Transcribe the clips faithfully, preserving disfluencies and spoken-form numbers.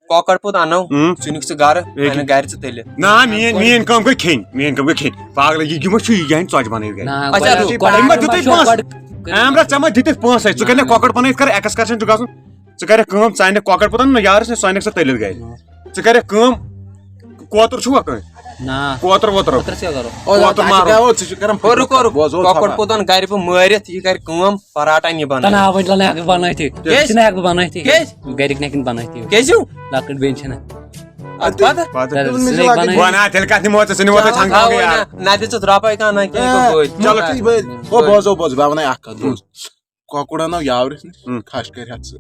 کۄکر پوٚت اَنو، ہُم۔ ژٕ نیُکھ ژٕ گرٕ، ییٚکیٛاہ۔ اَنکھ گرِ ژٕ تٔلِتھ۔ نہ، میٲنۍ، میٲنۍ کٲم گٔے کھیٚنۍ، میٲنۍ کٲم گٔے کھیٚنۍ۔ پاگل، یہِ، یہِ ما چھُ یہِ جاین ژۄچہِ بَنٲوِتھ گرِ؟ نہ، اچھا، گۄڈٕ تُہۍ چھِو پَتہٕ۔ أمۍ ما دیُت تۄہہِ پونٛسہٕ؟ أمۍ رَٹ ژےٚ ما دِتِتھ پونٛسہٕ؟ ژٕ نہ، کَرِ نہ نہ۔ کۄکر بَنٲوِتھ کَر excursion چھُ گژھُن؟ ژٕ کَرٮ۪کھ کٲم، ژٕ اَنکھ کۄکر پوٚت اَن نہ یارَس نِش، سُہ اَنکھ ژٕ تٔلِتھ گرِ۔ نہ۔ ژٕ کَرٮ۪کھ کٲم، کوتُر چھُوا کٲنٛسہِ؟ نہ۔ کوتُر ووتُر۔ کوتُر کیٛاہ کَرو؟ کوتُر مارو۔ ژٕ چھُکھ کران او، رُکو، رُکو۔ بوز، بوز کۄکر خبر۔ پوٚت اَن گرِ بہٕ مٲرِتھ، یہِ کَرِ کٲم، پراٹھا نہِ بَنٲوِتھ۔ تَنہٕ آوٕنۍ لَنہٕ ہٮ۪کہٕ بَنٲوِتھ۔ کیٛازِ؟ ژٕ نہٕ ہٮ۪کہٕ بہٕ بَنٲوِتھ۔ کیٛازِ؟ گرِکۍ نہٕ ہٮ۪کَن بَنٲوِتھ۔ کیٛازِ ہیوٗ؟ لۄکٕٹ بیٚنہِ چھَنہٕ۔ اَدٕ پَتہٕ؟ پَتہٕ۔ تہٕ ژٕ نہٕ ہٮ۪کہٕ بَنٲوِتھ۔ وَن ہا، تیٚلہِ کَتھ نِمو ژےٚ، ژٕ نِمو تَتھ ژٕ ہٮ۪نٛگ ہاوٕے وَنٛگٕے یار۔ نہ، نہ دِژٕتھ رۄپَے کانٛہہ، نہ کینٛہہ، اے، گوٚو بٔلۍ۔ چلو، ٹھیٖک، بٔلۍ۔ او، بوز، او، بوز، بہٕ وَنَے اَکھ کَتھ، بوز۔ کۄکُر اَنو یاورِس نِش، ہُم۔ کھَش کَرِ ہَتھ ژٕ۔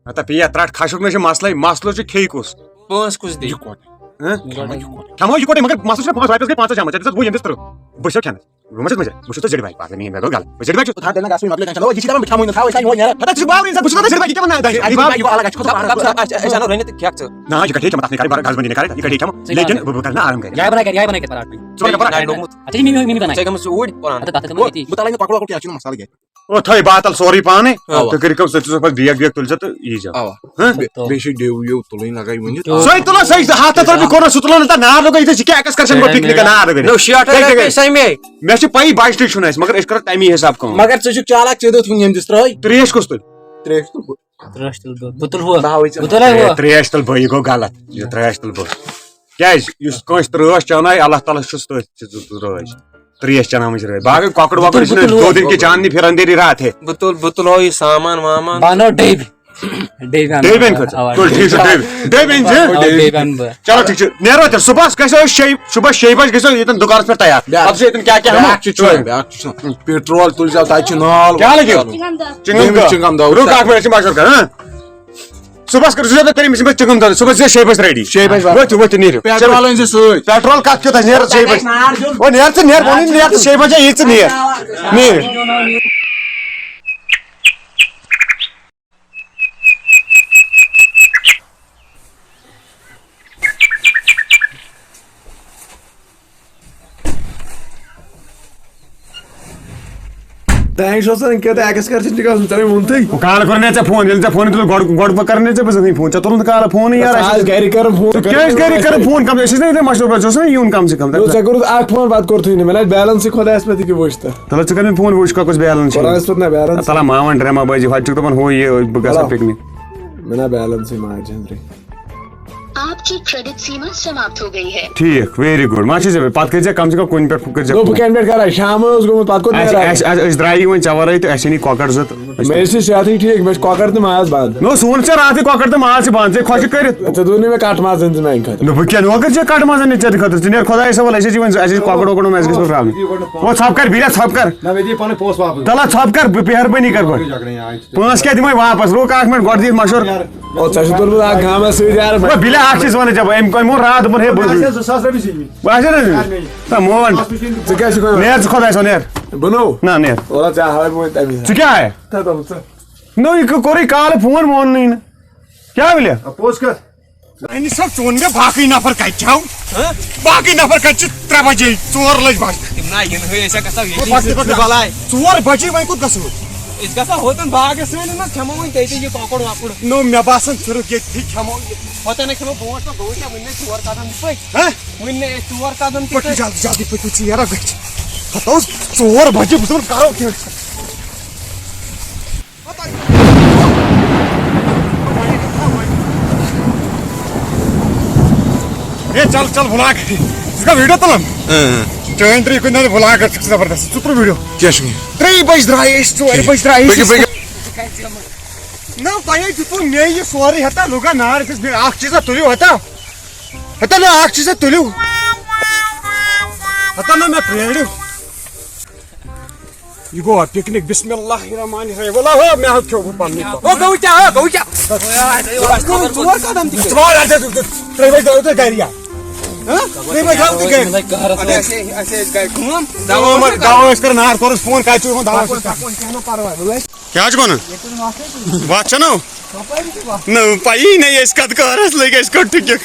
ہتا پیا ترٛٹھ کھَشُک نہ چھُ مسلے، مسلہٕ چھُ کھیٚیہِ کُس؟ پانٛژھ کُس دِیہِ؟ یِکوَٹے۔ ہہ؟ یِکوَٹے۔ کھٮ۪مو یِکوَٹے، مگر مسلہٕ چھُنہ پانٛژھ رۄپیَس گٔے پنٛژاہ جمع، ژےٚ دِژٕتھ وُہ، ییٚمۍ دِژ ترٛہ۔ بہٕ چھُس کھٮ۪نَس۔ بہٕ ما چھُس مٔجرا؟ بہٕ چھُس تۄہہِ زِٹھِ بھاے، پاگل، مےٚ، مےٚ گوٚو غلط۔ بہٕ چھُس زِٹھِ بھاے چھُس۔ تھاو تیٚلہِ نہ گژھُن، مۄکلے ٹٮ۪نشن۔ او، یہِ چھِ دَپان بہٕ کھٮ۪موٕے نہٕ، تھاو، أسۍ کھٮ۪مو نیرٕ۔ ہتا ژٕ چھُکھ باورٕے اِنسان، بہٕ چھُس دَپان زِٹھِ بھاے، یہِ کیٛاہ وَنان؟ اچھا، اچھا، اچھا، اچھا، اچھا، اَنو رٔنِتھ تہٕ کھٮ۪مو، تَتھ نہٕ کَرٕنۍ غرض بنٛدی نہٕ کَرٕنۍ، یہِ کَرِ کھٮ۪مو۔ ژٕ لیکن کَر۔ بہٕ، بہٕ کَرٕ نہٕ آرام گرِ۔ یہِ بَناے گرِ، یہِ بَناے گرِ پَراٹھ وۄنۍ۔ ژٕ بَناے پَراٹھ۔ نہ، نوٚمُت۔ اچھا، یہِ مِمی، مِمی بَناے۔ ژٕ کَمہِ سۭتۍ اوٗرۍ پَران؟ ہتا تَتھ کَمہِ سۭتۍ ییٚتی؟ ژٕ کَمہِ سۭتۍ اوٗرۍ؟ بہٕ تَلے نہٕ کۄکُر وۄکُر کینٛہہ، اَتھ چھُنہٕ مَسالہٕ گرِ۔ او تھٲے بہٕ تَلہٕ سورُے پانَے۔ اَوا۔ تُہۍ کٔرِو کٲم، ژٔٹِو سا پَتہٕ بیگ ویگ تُلۍ زیو تہٕ یی زیو۔ اَوا۔ ہہ؟ بے-، بیٚیہِ چھُ ڈیو ویو تُلٕنۍ لگان یِمَن یہِ۔ سُے تُلو، سُے زٕ ہَتھ تہٕ رۄپیہِ کوٚر نہ، سُہ تُلو نہٕ تَتھ نار لوٚگُن، یہِ چھِ کیٛاہ excursion گوٚو، پِکنِک نار لوٚگُن۔ نو، شیٹھ رۄپیہِ پیٚیہِ سَمے۔ مےٚ چھِ پَیی بجٹٕے چھُنہٕ اَسہِ، مگر أسۍ کَرو تَمی حساب کٲم۔ مگر ژٕ چھُکھ چالاک، ژےٚ دیُتھ وُنہِ ییٚمہِ دِژ ترٛٲے۔ ترٛیش کُس تُلہِ؟ ترٛیش تُل بہٕ۔ ترٛیش تُل بہٕ۔ بہٕ تُلہٕ ہُہ۔ بہٕ ہاوَے ژےٚ۔ بہٕ تُلے ہُہ۔ اے، ترٛیش تُل بہٕ، یہِ گوٚو غلط۔ یہِ ترٛیش تُل بہٕ۔ کیٛازِ؟ یُس کٲنٛسہِ ترٛٲش چانایہِ، اللہ تعالیٰ چھُس تٔتھۍ ژٕ، ژٕ، ژٕ ترٛٲش۔ ترٛیش چاناوٕنۍ چھِ رٲے۔ باقٕے کۄکُر وۄکُر بہٕ چھِنہٕ تُلہٕ ہُہ۔ دو دِن کہِ چاندنی پھِران دیری راتھ ہے۔ بہٕ تُل، بہٕ تُلہو یہِ سامان وامان۔ بہٕ اَنو ڈیبہِ۔ ڈیبہِ اَنہٕ ڈیبہِ بہٕ۔ اَنہٕ خٲطرٕ۔ اَوا، تُل، ڈیبہِ۔ ٹھیٖک چھُ، ڈیبہِ۔ ڈیبہِ أنۍ زِ۔ اَوا، ڈیبہِ اَنہٕ بہٕ۔ چلو، ٹھیٖک چھُ۔ نیرو تیٚلہِ۔ صُبحَس گژھو أسۍ شیٚیہِ، صُبحَس شیٚیہِ بَجہِ گژھو ییٚتٮ۪ن دُکانَس پٮ۪ٹھ تیار۔ بیٛاکھ۔ پَتہٕ چھُ ییٚتٮ۪ن کیٛاہ کیٛاہ بیٛاکھ ہٮ۪مو؟ چھُ چون، بیٛاکھ چھُ چون۔ پیٹرول تُلۍ زیو، تَتہِ چھُ نال۔ کیٛاہ لَگیو؟ چِنٛگَم دَہ۔ چِنٛگَم دَہ۔ رُک اَکھ مِنَٹ، أسۍ چھِ مَشوَرٕ کَران، ہاں؟ صُبحَس کٔرِو زیادٕ کٔرِو أمِس، أمِس چِنٛگَم دَہ۔ صُبحَس ییٖزیو شیٚیہِ بَجہِ ریڈی۔ شیٚیہِ بَجہِ واتو۔ ؤتھِو، ؤتھِو، نیٖرِو۔ پیٹرول أنۍ زِ سۭتۍ۔ پیٹرول کَتھ کیُتھ آسہِ؟ نیر ژٕ شیٚیہِ بَجہِ۔ او، نیر ژٕ، نیر، ووٚنُے نیر ژٕ شیٚیہِ بَجہِ، یہِ ژٕ نیر۔ نیر۔ تانۍ چھُ آسان کیٛاہ تہٕ excursion چھُ گژھُن، ژےٚ ووٚنتھٕے۔ کالہٕ کوٚر مےٚ ژےٚ فون، ییٚلہِ ژےٚ فون تُل، گۄڈٕ، گۄڈٕ ما کَرٕ مےٚ ژےٚ بہٕ زٕہٕنۍ فون؟ ژےٚ تُلُتھ نہٕ کالہٕ فونٕے یار، اَسہِ آز گرِ کَرٕ فون۔ ژٕ کیٛازِ گرِ کَرٕ فون کَم؟ أسۍ ٲسۍ نہٕ ییٚتٮ۪ن مَشورٕ پٮ۪ٹھ، ژٕ اوسُکھ نہٕ یُن کَم سے کَم۔ نو، ژےٚ کوٚرُتھ اَکھ فون، پَتہٕ کوٚرتھٕے نہٕ۔ مےٚ لَگہِ balance کھۄتایَس پٮ۪ٹھ، یہِ کیٛاہ وٕچھ تہٕ۔ تَلہٕ ژٕ کَر مےٚ فون، وٕچھ کَتھ کُس balance چھُ۔ خۄدایَس پٮ۪ٹھ نہ balance۔ تَلہٕ ماما ڈرٛاما بٲزی، ہۄتہِ چھُکھ دَپان ہُہ یہِ، بہٕ گژھٕ ہا پِکنِک۔ مےٚ نہ balance ماجہِ ہٕنٛدرٕے۔ آپ کی credit सीमा समाप्त हो गई है۔ ٹھیٖک، very good۔ ما چھِ ژےٚ پَتہٕ کٔرۍ زِ کَم سے کَم کُنہِ پٮ۪ٹھ کٔرۍ زِ نو، بہٕ phone۔ کَمہِ پٮ۪ٹھ کَرٕ؟ شامَے اوس گوٚمُت، پَتہٕ کوٚت اَسہِ، نیرٕ؟ اَسہِ، اَسہِ، أسۍ درٛایہِ وۄنۍ ژےٚ وَرٲے تہٕ اَسہِ چھَنہٕ یہِ کۄکَر زٕ تہٕ أسۍ مےٚ ٲسۍ صحتٕے ٹھیٖک، مےٚ چھِ کۄکَر تہٕ ماز بنٛد۔ نو، سون ژےٚ راتھٕے کۄکَر تہٕ ماز چھِ بنٛد، ژےٚ خۄش چھِ کٔرِتھ۔ ژےٚ دوٚپ نہٕ مےٚ کَٹہٕ ماز أنۍ زِ میٛانہِ خٲطرٕ۔ نو، بہٕ کیٛاہ، نو، کَر ژےٚ کَٹہٕ ماز اَننہِ ژےٚ خٲطرٕ؟ ژٕ نیر خۄدایَس حوالہٕ، أسۍ حظ چھِ وۄنۍ، اَسہِ حظ چھِ کۄکَر وۄکَر، اَسہِ گژھِ نہٕ problem۔ او، ژھۄپہٕ کَر، بیٚیہِ ژھۄپہٕ کَر۔ نہ، مےٚ دِیِو پَنٕنۍ پونٛسہٕ واپَس۔ تَلہ ژھۄپہٕ کَر، بہٕ بیٚہہ بٔنی کَر گۄڈٕ۔ جھگڑے آے۔ پونٛسہٕ کیٛاہ دِمَے واپَس؟ رُک اَکھ مِنٹ، گۄڈٕ دِیِتھ مَشوَرٕ۔ او، ژےٚ چھُتھ کوٚرمُت اَکھ گامَس سۭتۍ یار۔ وۄنۍ بِلہِ اَکھ چیٖز وَنہٕ ژےٚ بہٕ، أمۍ، أمۍ اوٚن راتھ دوٚپُن، ہے، بہٕ، بہٕ آسہِ ہا زٕ ساس رۄپیہِ ژےٚ نِش۔ بہٕ آسہِ ہا نہ ژےٚ نِش۔ تہٕ مون۔ ژٕ کیٛاہ چھُکھ وَنان؟ نیر ژٕ خۄدایَس حوالہٕ، نیر۔ بہٕ نو؟ نہ، نیر۔ وَلہٕ ژےٚ ہاوَے بہٕ وۄنۍ تَمی ساتہٕ۔ ژٕ کیٛاہ ہایَکھ؟ تَتھ اوٚن ژٕ۔ نو، یہِ کوٚرُے کالہٕ فون، موننٕے نہٕ۔ کیٛاہ ولیا؟ آ، پوٚز کَتھ؟ اَمہِ ساتہٕ ژون مےٚ باقٕے نفر کَتہِ چھِ؟ ہہ؟ باقٕے نفر کَتہِ چھِ؟ ترٛےٚ بجے، ژور لٔج بجہِ۔ تِم نہ یِن ہے، أسۍ ہا گژھو ییٚتی۔ پَتہٕ، پَتہٕ بَلاے۔ ژور بجے، وۄنۍ کوٚت گژھو؟ أسۍ گژھو ہوتَن باغَس سۭتۍ، نہ کھٮ۪مو وۄنۍ تٔتی یہِ کۄکُر وۄکُر۔ نو، مےٚ باسان، ژٕ رُک ییٚتھی، کھٮ۪مو یہِ۔ ہوتَن ہے کھٮ۪مو برونٛٹھ، نہ گوٚو کیٛاہ، وٕنہِ مےٚ ژور قدم دِتھ۔ ہہ؟ وٕنہِ مےٚ ژور قدم تہِ۔ پٔکِو جلدی، جلدی پٔکِو، ژیر ہا گژھِ۔ ہَتہٕ اوس ژور بجے، بہٕ چھُس دَپان، کَرو کینٛہہ۔ ہے، چل، چل، vlog۔ ژٕ چھُکھا video تُلان؟ اۭں۔ چٲنۍ ترٛےٚ کُنہِ دۄہ vlogger چھُکھ زبردست۔ ژٕ تُل video۔ کیٛاہ چھُ؟ ترٛیٚیہِ بجہِ درٛاے أسۍ، ژورِ بجہِ درٛاے أسۍ۔ پٔکِو، پٔکِو۔ نہ، تۄہے دیُتوُ مےٚ یہِ سورُے۔ ہتا لوٚگا نار أکِس بیٚیہِ۔ اکھ چیٖزا تُلِو ہتا۔ ہتا نہ، اکھ چیٖزا تُلِو۔ ہتا نہ مےٚ پرٛیرِو۔ یہِ گوٚو پِکنِک، بسم اللہ الرحمن الرحیم۔ وَلہ ہو، مےٚ حظ کھیوٚو بہٕ پننُے پَتہٕ۔ او، گوٚو کیٛاہ، او، گوٚو کیٛاہ؟ ژور قدم تہِ۔ ژٕ ما، اَسہِ حظ، ترٛےٚ بجہِ درٛاو تُہۍ گَرِ یا؟ ہہ؟ ترٛےٚ بجہِ درٛاو تُہۍ گَرِ۔ اَسہِ، اَسہِ، اَسہِ ٲسۍ گَرِ کٲم۔ دَوا مَر، دَوا ٲسۍ کَران نار کوٚرُس فون، کَتہِ چھُ یِوان دَوا؟ پَکھ وۄنۍ، پَکھ وۄنۍ، کینٛہہ نہٕ پَرواے، وَلہٕ ٲسۍ۔ کیٛاہ چھُکھ وَنان؟ ییٚتہِ چھُنہٕ وَتھٕے کُنہِ۔ وَتھ چھَنہٕ؟ کَپٲرۍ چھِ وَتھ؟ نہ، پَیی نہ، أسۍ کَتھ کارَس لٔگۍ، اَسہِ کوٚت ٹھُکِکھ۔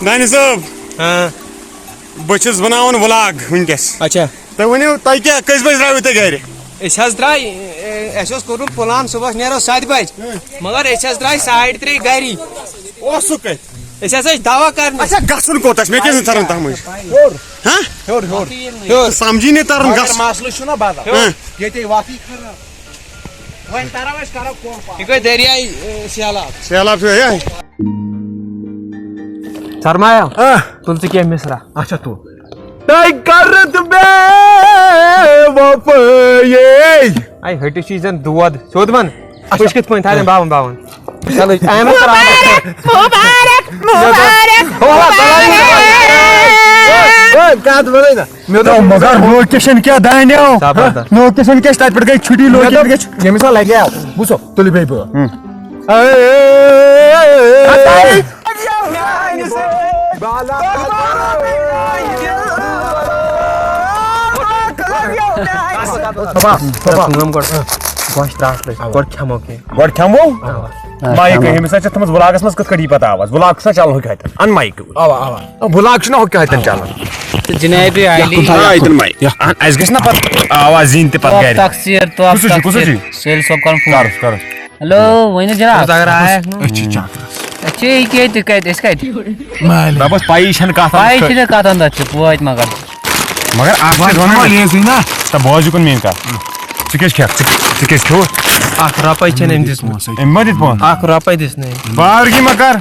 دانہِ صٲب۔ ہاں۔ بہٕ چھُس بناوان vlog وٕنکیٚس۔ اچھا۔ تُہۍ ؤنِو، تۄہہِ کیٛاہ، کٔژِ بجہِ درٛایوٕ تُہۍ گرِ؟ أسۍ حظ درٛاے، اے، اَسہِ اوس کوٚرمُت پلان صُبحس نیرو ستہِ بجہِ، مگر أسۍ حظ درٛاے ساڑِ ترٛےٚ گری۔ اوسُکھ کتہِ؟ أسۍ حظ ٲسۍ دوا کرنہِ۔ اچھا، گژھُن کوٚت؟ اَسہِ مےٚ کیٛاہ چھُنہٕ تران تتھ منٛز؟ ہیوٚر۔ ہاں؟ ہیوٚر، ہیوٚر۔ ہیوٚر۔ سمجھی نہٕ تران مگر گژھ۔ مسلہٕ چھُنہ بدل۔ ہاں۔ ییٚتے وتھٕے خراب۔ وۄنۍ ترو أسۍ، کرو کۄل پار۔ یہِ گوٚو دریاے، اے، سیلاب۔ سیلاب چھُ، ہے۔ سرمایہ، ہاں۔ تُل ژٕ کینٛہہ مصرا۔ اچھا، تُل۔ تۄہہِ کٔرٕتھ بے وفٲیی۔ اے، ۂٹِس چھُ یہِ زن دود۔ سیوٚد ون۔ اچھا۔ پٔژھۍ کِتھ پٲٹھۍ تھاوَن باوَن باوَن؟ چلو، احمد کران۔ مبارک، مبارک، مبارک، مبارک۔ کتھ بنٲے نا؟ مےٚ دوٚپ، مگر لوکیشن کیٛاہ دانیو؟ زبردست۔ لوکیشن کیٛاہ چھِ؟ تَتہِ پٮ۪ٹھ گٔے چھُٹی، مےٚ لوکیشن دوٚپ، کیٛاہ چھِ؟ ییٚمہِ ساتہٕ لگہِ ہا، وٕچھو، تُلِو بیٚیہِ بٲتھ۔ ہُم۔ ہتاے۔ بابا، بابا۔ کٲم گۄڈٕ۔ گۄشہِ ترٛٹھ لٔج۔ گۄڈٕ کھٮ۪مو کینٛہہ۔ گۄڈٕ کھٮ۪مو؟ اَوا۔ مایِک، أمِس حظ چھِ تھٲومٕژ وٕلاگَس منٛز کِتھ کٲٹھۍ یی پَتہٕ آواز؟ وٕلاگ چھُنہ چَلان ہُتہِ ہَتہِ۔ اَن مایِک۔ اَوا، اَوا۔ وٕلاگ چھُنہ ہُتہِ ہَتٮ۪ن چَلان۔ تہٕ جنابِ عالی۔ آ، ییٚتٮ۪ن مایِک۔ اَن، اَسہِ گژھِ نہ پَتہٕ آواز یِنۍ تہِ پَتہٕ توب گَرِ۔ تقصیٖر، توب کُس حظ چھُ؟ کُس حظ تقصیٖر۔ چھُ؟ سٲلِم صٲب کَرُن فون۔ کَرُس، کَرُس۔ ہیلو، ؤنِو جناب۔ اگر آیَکھ نہٕ۔ أسۍ چھِ چکرس۔ أسۍ چھِ ییٚتہِ، ییٚتہِ کَتہِ؟ أسۍ کَتہِ؟ مالہِ۔ دَپُس پَیی چھَنہٕ کَتھ اَندَز پَیی کھٔ-، چھِنہٕ کَتھ اَندَز چھِ وٲتۍ مگر۔ مگر اَکھ وۄنۍ چھِ وَنان وۄنۍ نہ۔ ییٚژٕے نہ۔ تہٕ بوز یہِ کُن میٛٲنۍ کَتھ۔ ژٕ کیٛاہ چھِ کھٮ۪کھ؟ ژٕ، ژٕ کیٛاہ چھِ کھیوٚوُت؟ اَکھ رۄپَے چھَنہٕ أمۍ دِژمٕژ۔ أمۍ ما دِتۍ پونٛسہٕ؟ اَکھ رۄپَے دِژ نہٕ أمۍ۔ بار کی مکار۔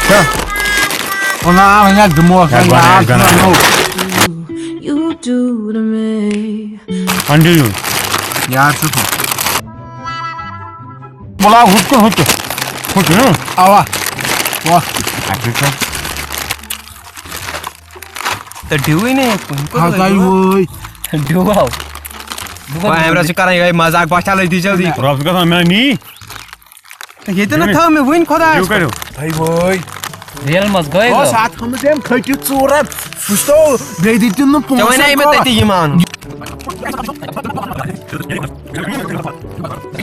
کیٛاہ؟ وَنا وۄنۍ اَتھ دِمو، یَتھ وۄنۍ بَنایہِ، لاز یَتھ بَنایہِ۔ وَنو۔ You do to me۔ Continue۔ یار چھُ۔ بُلاو ہُتھ کُن، ہُتھ کُن۔ ہُتھ کُن، ہُہ۔ اَوا۔ واہ۔ اَتہِ چھُ۔ تہٕ ڈِوٕے نہٕ یَتھ کُن۔ کوٚت ہَتاے وٲتۍ؟ وٲے۔ ڈِو آو۔ بہٕ کوٚت وۄنۍ عامرَس چھِ کَران یِہوٚے مَزاق، بَس چَلو أسۍ دی جلدی۔ رۄب چھُ گژھان مےٚ نی۔ تہٕ ییٚتہِ نہ تھٲو مےٚ وٕنۍ خۄدایَس۔ یہِ کٔرِو۔ ہَتاے وٲے۔ ریل منٛز گٔے اوس گٔے۔ اَتھ تھٲومٕژ أمۍ کھٔٹِتھ ژوٗر اَتھ۔ وٕچھتو، بیٚیہِ دِتِم نہٕ ژےٚ وَنے پونٛسہٕ مےٚ کانٛہہ۔ تٔتی یہِ مانُن۔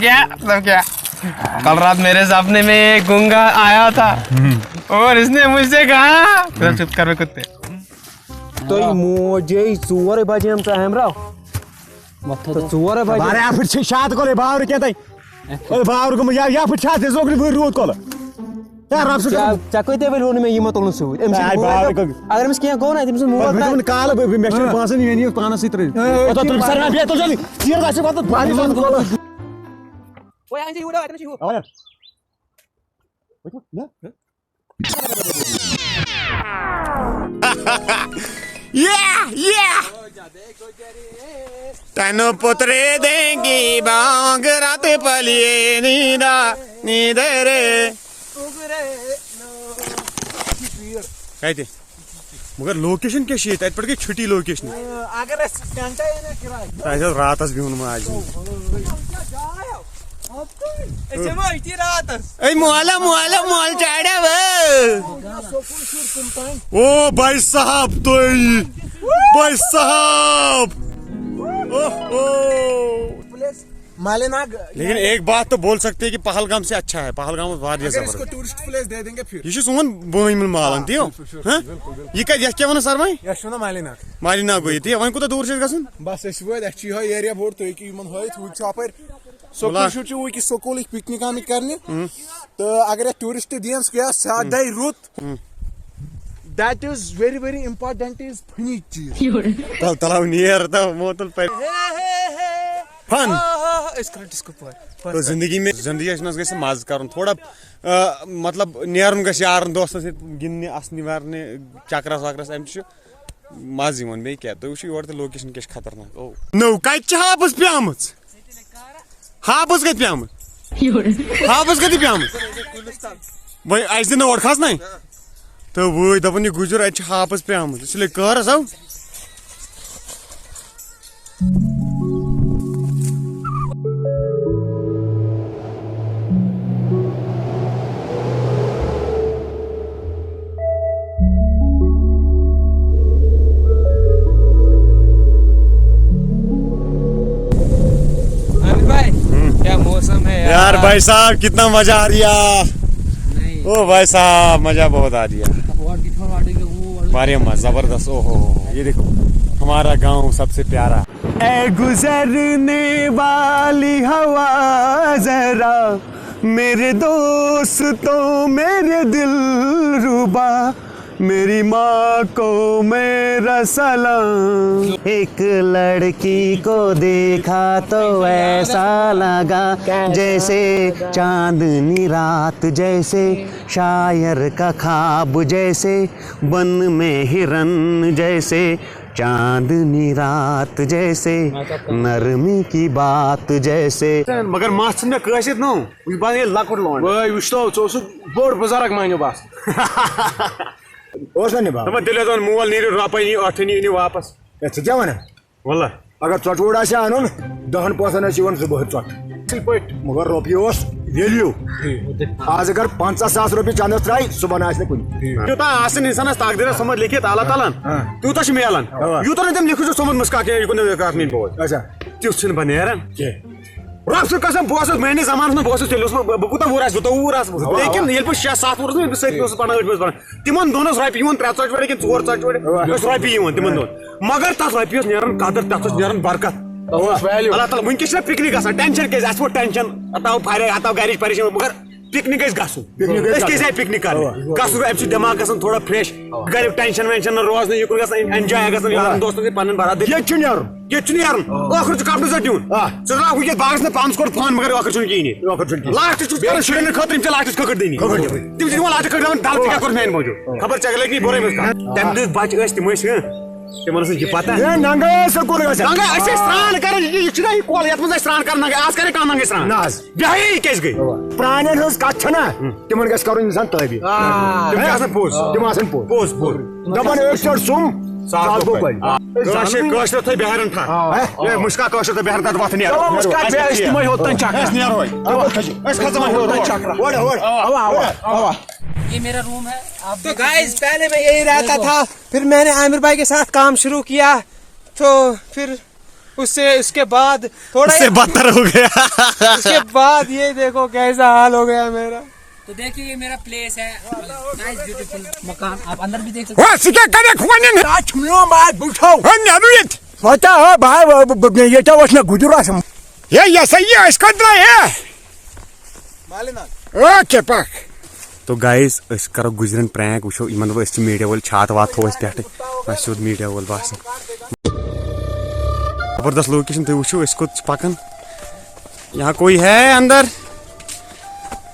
کیا؟ مطلب کیا؟ کل رات میرے سپنے میں ایک گنگا آیا تھا اور اس نے مجھ سے کہا، چپ کر بے کتے۔ تُہۍ موجے ژور بجے یِم ژٕ ہٮ۪مراو۔ تہٕ ژور بجے۔ بارے اپھر چھ شاد کولے باور کیا تای۔ اے باور گم یا یا پھر شاد دے زوگری وی روت کول۔ یا رب سُہ۔ ژےٚ، ژےٚ کۭتیٛاہ ؤری ووٚن مےٚ یہِ مہ تُلُن سۭتۍ؟ أمِس چھِ اے موج باور دَپ-، کٔژ۔ اگر أمِس کینٛہہ گوٚو نا، أمِس چھِ موج پتہٕ دَپ-، وٕچھُن کالہٕ بہٕ، بہٕ، مےٚ چھُنہٕ باسان یہِ نیٖوٕ پانَس سۭتۍ ترٛٲوِتھ۔ ہاں، اوٚتَتھ تُل سَر، بیٚہہ تُل جلدی۔ چیٖر گژھِ پَتہٕ بارِ منٛز کول۔ وۄنۍ اَن ژٕ یہِ وٕڈا، اَتٮ۪ن چھِ ہیوٗ۔ اَوا۔ Yeah, yeah. تنو پترے دیں گی بانگ رات پلیے نیدا نیدرے۔ کَتہِ؟ مگر لوکیشن کیٛاہ چھِ ییٚتہِ؟ اَتہِ پٮ۪ٹھ گٔے چھُٹی لوکیشنہِ۔ اگر اَسہِ ٹٮ۪نٹ اَنے نا کِراے۔ تۄہہِ آسہِ راتَس بِہُن ماجہِ ہُنٛد۔ أسۍ بیٚہمو أتی راتَس۔ اے مولا، مولا، مول چاڑا وے۔ او بھائی صاحب، تُہۍ۔ بھائی صاحب۔ اوہ، اوہ۔ مالے ناگ۔ لیکن ایک بات تو بول سکتے ہیں کہ پہلگام سے اچھا ہے، پہلگام واریاہ اگر اس کو زبردست۔ ٹورسٹ پلیس دے دیں گے پھر۔ یہ چھ سون بٲنۍ مُل مالن، ہاں، تیو؟ بالکل، بالکل، ہاں؟ بالکل، بالکل۔ یہ کیا، یہ کیا ونان سرمائی؟ یہ چھُ ونان مالے ناگ۔ مالے ناگ گوٚو یہِ، تیو؟ وۄنۍ کوٗتاہ دوٗر چھِ أسۍ گژھُن؟ بس، أسۍ چھِ وٲتۍ، اَسہِ چھُ یِہوٚے ایریا بوٚڑ، تُہۍ ہیٚکِو یِمن ہٲوِتھ، ہُتہِ چھُ اَپٲرۍ سکوٗل بلا۔ شُرۍ چھِ وٕنکہِ سکوٗلٕکۍ پِکنِک آمٕتۍ کرنہِ۔ ہُم۔ تہٕ اگر یَتھ ٹوٗرِسٹ دِیَن سُہ گٔیٛا سادَے رُت۔ ہُم۔ That is very, very important is funny چیٖز۔ تَل-، تَلاو نیر تہٕ موتُل پَرِ۔ ہے، ہے، ہے۔ فن۔ آ، آ، آ، أسۍ کَرو ڈِسکو پٲٹھۍ۔ تو زندگی میں، زندگی منٛز گژھِ مَزٕ کَرُن تھوڑا، آ، مطلب نیرُن گژھِ یارَن دوستَن سۭتۍ گِنٛدنہِ، اَسنہِ وَرنہِ، چَکرَس وَکرَس، اَمہِ چھُ مَزٕ یِوان۔ بیٚیہِ کیٛاہ؟ تُہۍ وٕچھِو یورٕ تہِ لوکیشَن کیٛاہ چھِ خطرناک۔ او۔ نٔو کَتہِ چھِ ہاپٕس پیٛامٕژ؟ ہاپٕس کَتہِ پیٛامٕژ؟ ہاپٕس کَتہِ پیٛامٕژ؟ وۄنۍ اَسہِ دِنہٕ اورٕ کھَسنَے؟ تہٕ وٲے دَپان، یہِ گُجُر اَتہِ چھِ ہاپٕس پیٛامٕژ۔ اِسلیے کَر حظ آو؟ عامر بھائی، ہوں۔ کیا موسم ہے یار۔ یار بھائی صاحب، کتنا مزہ آ رہی ہے۔ نہیں۔ او بھائی صاحب، مزہ بہت آ رہی ہے۔ اور کتنا واٹے کا وہ والا۔ واریاہ مزٕ، زبردست۔ او ہو ہو، یہ دیکھو، ہمارا گاؤں سب سے پیارا۔ اے گزرنے والی ہوا ذرا، میرے دوستوں، میرے دل ربا، میری ماں کو میرا سلام۔ ایک لڑکی کو دیکھا تو ایسا لگا جیسے چاندنی رات، جیسے شاعر کا خواب، جیسے بن میں ہرن، جیسے چاندنی رات، جیسے نرمی کی بات، جیسے۔ مگر مس چھُنہٕ مےٚ کٲنٛسہِ سۭتۍ نوٚو۔ وٕچھ، بہٕ ییٚلہِ لۄکُٹ لونڈٕ۔ وٲے، وٕچھتو، ژٕ اوسُکھ بوٚڑ بُزرگ مٲنِو بس۔ اوس نا نِباو؟ دَپان تیٚلہِ ٲس دَپان، مول نیٖرِو رۄپَے نی، ٲٹھَے نی، أنِو واپس۔ ہے، ژٕ کیٛاہ وَنان؟ وَللہ۔ اگر ژۄٹہٕ ووٚڑ آسہِ ہا اَنُن، دَہَن پونٛسَن ٲسۍ یِوان زٕ بۄہرِ ژۄٹہٕ۔ اَصٕل پٲٹھۍ۔ مگر رۄپیہِ اوس value۔ آز اگر پنٛژاہ ساس رۄپیہِ چندس ترٛایہِ، صُبحن آسہِ نہٕ کُنہِ۔ تیوٗتاہ آسن انسانس تقدیرس سومت لیکھِتھ اللہ تعالیٰ ہن، ہاں۔ تیوٗتاہ چھُ میلان۔ ہاں۔ یوٗتاہ نہٕ تٔمۍ لیکھِتھ چھُ سومت مُشکا کینٛہہ، یہِ کُن نہٕ کتھ میٲنۍ بوے۔ اچھا۔ تیُتھ چھُنہٕ بہٕ نیران۔ کینٛہہ۔ رۄب سٕنٛز قسم، بہٕ اوسُس میٲنِس زمانس منٛز، بہٕ اوسُس تیٚلہِ اوسُس بہٕ، بہٕ کوٗتاہ وُہُر آسہٕ، زٕتووُہ وُہُر آسہٕ بہٕ۔ زٕتووُہ۔ لیکن ییٚلہِ بہٕ شےٚ ستھ وُہُر اوسُس، بہٕ سۭتۍ اوسُس پران، أٹھمہِ اوسُس پران۔ تِمن دۄہن اوس رۄپیہِ یِوان ترٛےٚ ژۄچہِ وڑِ کِنہٕ ژور ژۄچہِ وڑِ، ٲس رۄپیہِ یِوان تِمن دۄہن۔ مگر تتھ رۄپیہِ ٲس نیران قدر، تتھ اوس نیران برکت۔ تتھ اوس value۔ اللہ تعالیٰ، وٕنکیٚس چھِنہ پکنک گژھان، ٹینشن کیٛازِ؟ اسہِ ووت ٹینشن، اتھ آو پھرے، اتھ آو گرِچ پریشٲنی، مگر پکنک گژھِ گژھُن۔ پکنک گژھِ أسۍ کیٛازِ گژھُن۔ آیہِ پکنک کرنہِ؟ اوا۔ گژھُن، امہِ سۭتۍ دٮ۪ماغ گژھان تھوڑا fresh۔ اوا۔ گرِ ٹینشن وینشن نہٕ روزنہٕ، یہِ کُن گژھان enjoy گژھان، اوا۔ یارن دوستن سۭتۍ پننٮ۪ن برادری۔ ییٚتہِ چھُ نیرُن۔ ییٚتہِ چھُ نیرُن۔ آ۔ ٲخٕر چھُ کپنہٕ سۭتۍ دیُن۔ آ۔ ژٕ درٛاکھ وٕنکیٚس باغس منٛز پانس کوٚر فون، مگر ٲخٕر چھُنہٕ کِہیٖنۍ ییٚتہِ۔ ٲخٕر چھُنہٕ کِہیٖنۍ۔ لاسٹس چھُ کران شُرٮ۪ن خٲطرٕ، یِم چھِ لاسٹس کھٔکھٕر دِنی۔ کھٔکھٕر دِنی۔ تِم چھِ دِوان لاسٹس کھٔکھٕر دَپان، "دَل ژٕ کیٛاہ کوٚر میٛانہِ موٗجوٗب؟ آ۔ خبر ژےٚ گٔے کِنہٕ بُرٲے منٛز کانٛہہ؟" تَمہِ دۄہ بچہِ ٲسۍ، تِم ٲسۍ، ہہ؟ تِمن ٲس نہٕ یہِ پتہ۔ ہے، ننٛگے ٲسۍ سکوٗل گژھان۔ ننٛگے، أسۍ ٲسۍ سرٛان کران، یہِ، یہِ چھُنہ یہِ کۄل، یَتھ منٛز أسۍ سرٛان کران ننٛگے، آز کرے کانٛہہ ننٛگے سرٛان؟ نہ حظ۔ بیٚہے یہِ کیٛازِ گٔے؟ اَوا۔ پرٛانٮ۪ن ہٕنٛز کتھ چھَنہ، ہُم۔ تِمن گژھِ کرُن انسان تعبیٖر۔ آ۔ تِم چھِ آسان پوٚز۔ تِم آسان پوٚز۔ پوٚز، پوٚز۔ دپان ٲسۍ چھِ سُم، ساس ساس گوٚو گوٚو بٔلۍ۔ بٔلۍ۔ آ۔ کٲشِر، کٲشرٮ۪تھ تھٲے بہرن ٹھاہ۔ آ۔ ہے، مُشکا کٲشرٮ۪تھ تھٲے بہرن ٹھاہ، وۄتھ نیرو۔ چلو، مُشکا، اَسہِ بہٕ کیٛاہ؟ أسۍ دِمو ہیوٚتن چکرا۔ أسۍ نیرو۔ أسۍ کھسو وۄنۍ ہیوٚتن چکرا۔ اورٕ، اورٕ۔ اوا، اوا، اوا۔ یہ میرا روم ہے، آپ تو دیکھ گائز، پہلے میں یہی رہتا تھا، پھر میں نے عامر بھائی کے ساتھ کام شروع کیا، تو پھر اس سے، اس کے بعد تھوڑا اس سے بدتر ہو گیا۔ اس کے بعد یہ دیکھو کیسا حال ہو گیا میرا۔ تو دیکھیے، یہ میرا پلیس ہے، نائس بیوٹیفل مکان، آپ اندر بھی دیکھ سکتے ہیں۔ ہو، سُہ کیٛاہ کَرٮ۪کھ وۄنۍ؟ آ، چھُم نہٕ یِوان باتھ، بہٕ وٕچھو۔ ہو، نیرو ییٚتہِ۔ وۄنۍ کیٛاہ ہو، بہٕ ہا، بہٕ، بہٕ، بہٕ، ییٚتہِ اوس مےٚ گُجُر آسان۔ ہے، یہِ ہسا یہِ، أسۍ کَتہِ درٛاے، ہے؟ مالِناگ۔ اوکے، پَکھ۔ تو گایز، أسۍ کَرو گُجرٮ۪ن پرٛینٛک، وٕچھو یِمَن دَپو أسۍ چھِ میٖڈیا وٲلۍ، چھاتہٕ واتہٕ تھوٚو اَسہِ پٮ۪ٹھٕ، اَسہِ چھُ سیوٚد میٖڈیا وول باسان۔ زبردست لوکیشن، تُہۍ وٕچھِو أسۍ کوٚت چھِ پَکان۔ یہاں کوئی ہے اندر؟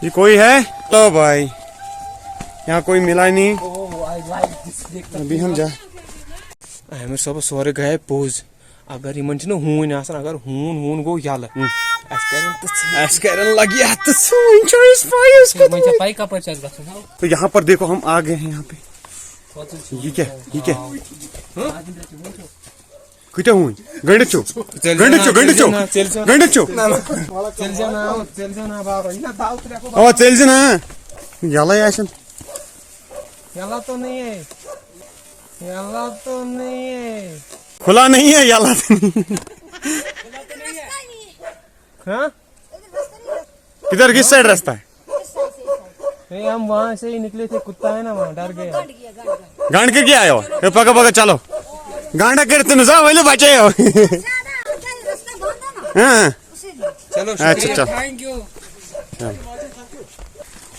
یہ کوئی ہے؟ تو بھائی، یہاں کوئی ملا نہیں۔ ابھی ہم جا۔ عامر صٲبَس سورُے گٔیے پوٚز۔ اگر یِمَن چھِنہٕ ہوٗنۍ آسان، اگر ہوٗن ووٗن گوٚو یَلہٕ، ہُم۔ اَسہِ کَرن تہٕ ژھٕنۍ۔ اَسہِ کَرن لگہِ اَتھ تہٕ ژھٕنۍ، چھُ اَسہِ پَے أسۍ کوٚت وۄنۍ چھےٚ وٲتۍ۔ پَے کَپٲرۍ چھِ اَسہِ گژھُن؟ تو یہاں پر دیکھو، ہم آ گئے ہیں یہاں پہ۔ یہ کیا؟ یہ کیا؟ کۭتیٛاہ ہوٗنۍ؟ گٔنٛڈِتھ چھِو؟ گٔنٛڈِتھ چھِو؟ گٔنٛڈِتھ چھِو؟ گٔنٛڈِتھ چھِو؟ ژٔلۍ زیو نا، ژٔلۍ زیو نا، ژٔلۍ زیو نا بابا، یہِ نا دَو ترٛےٚ گوٚو۔ اَوا، ژٔلۍ زِ نا۔ یَلَے آسن۔ یَلہٕ تو نہیں ہے۔ یَلہٕ تو نہیں ہے۔ کھُلا نہیں ہے، یَلہٕ تو نہیں۔ ہاں؟ کدھر، کس سائیڈ رستہ ہے؟ نہیں، ہم وہاں سے ہی نکلے تھے، کتا ہے نا وہاں، ڈر گئے۔ گنڈ کے کیا آئے ہو؟ اے، پکا پکا چلو۔ گنڈ کرتے نزا، ویلو بچے ہو۔ ہاں۔ چلو، اچھا، شکریہ۔ چلو۔ Thank U.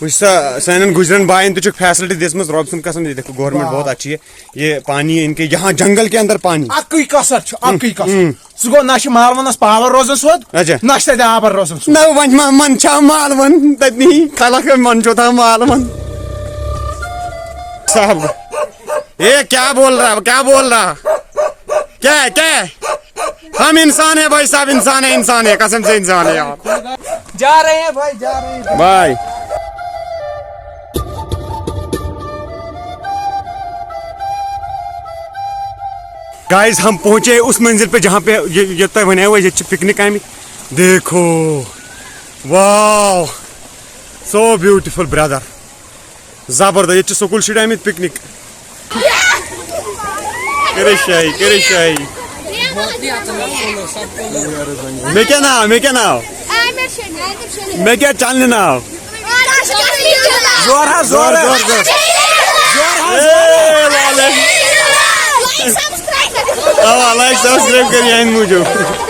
وٕچھ سا، سانٮ۪ن گُجرٮ۪ن باین تہِ چھُکھ فیسلٹی دِژمٕژ، رۄب سُنٛد قسم، یہِ دیکھو، گورنمنٹ بہت اچھی ہے۔ یہ پانی ہے ان کے، یہاں جنگل کے اندر پانی۔ اکٕے کسر چھُ، اکٕے کسر۔ ہم۔ سُہ گوٚو، نہ چھُ مالونس پاور روزان سیوٚد، اچھا۔ نہ چھُ تتہِ آبر روزان سیوٚد۔ نہ، وۄنۍ ما، من چھا مالون تتہِ نی؟ خلق من چھُ تھا مالون۔ صاحب، یہ کیا بول رہا ہے؟ کیا بول رہا؟ کیا ہے؟ کیا ہے؟ ہم انسان ہیں بھائی صاحب، انسان ہے، انسان ہے، قسم سے انسان ہے یار۔ جا رہے ہیں بھائی، جا رہے ہیں۔ بھائی۔ گائز، ہم پہنچے اس منزل پہ جہاں پہ یہ، یہ تو بنے ہوئے، یہ پکنک آمت۔ دیکھو، واو، so beautiful brother۔ زبردست، ییٚتہِ چھِ سکوٗل شُرۍ آمٕتۍ پکنک۔ کٔرِو شٲہی، کٔرِو شٲہی۔ مےٚ کیٛاہ ناو، مےٚ کیٛاہ ناو؟ عامر شنی، عامر شنی۔ مےٚ کیٛاہ چنلہِ ناو؟ راشد علی۔ زور حظ، زور، زور، زور۔ زور حظ، زور۔ اے، والے۔ اوا، لایک سبسکرائب کٔرِو یِہنٛدِ موٗجوٗب۔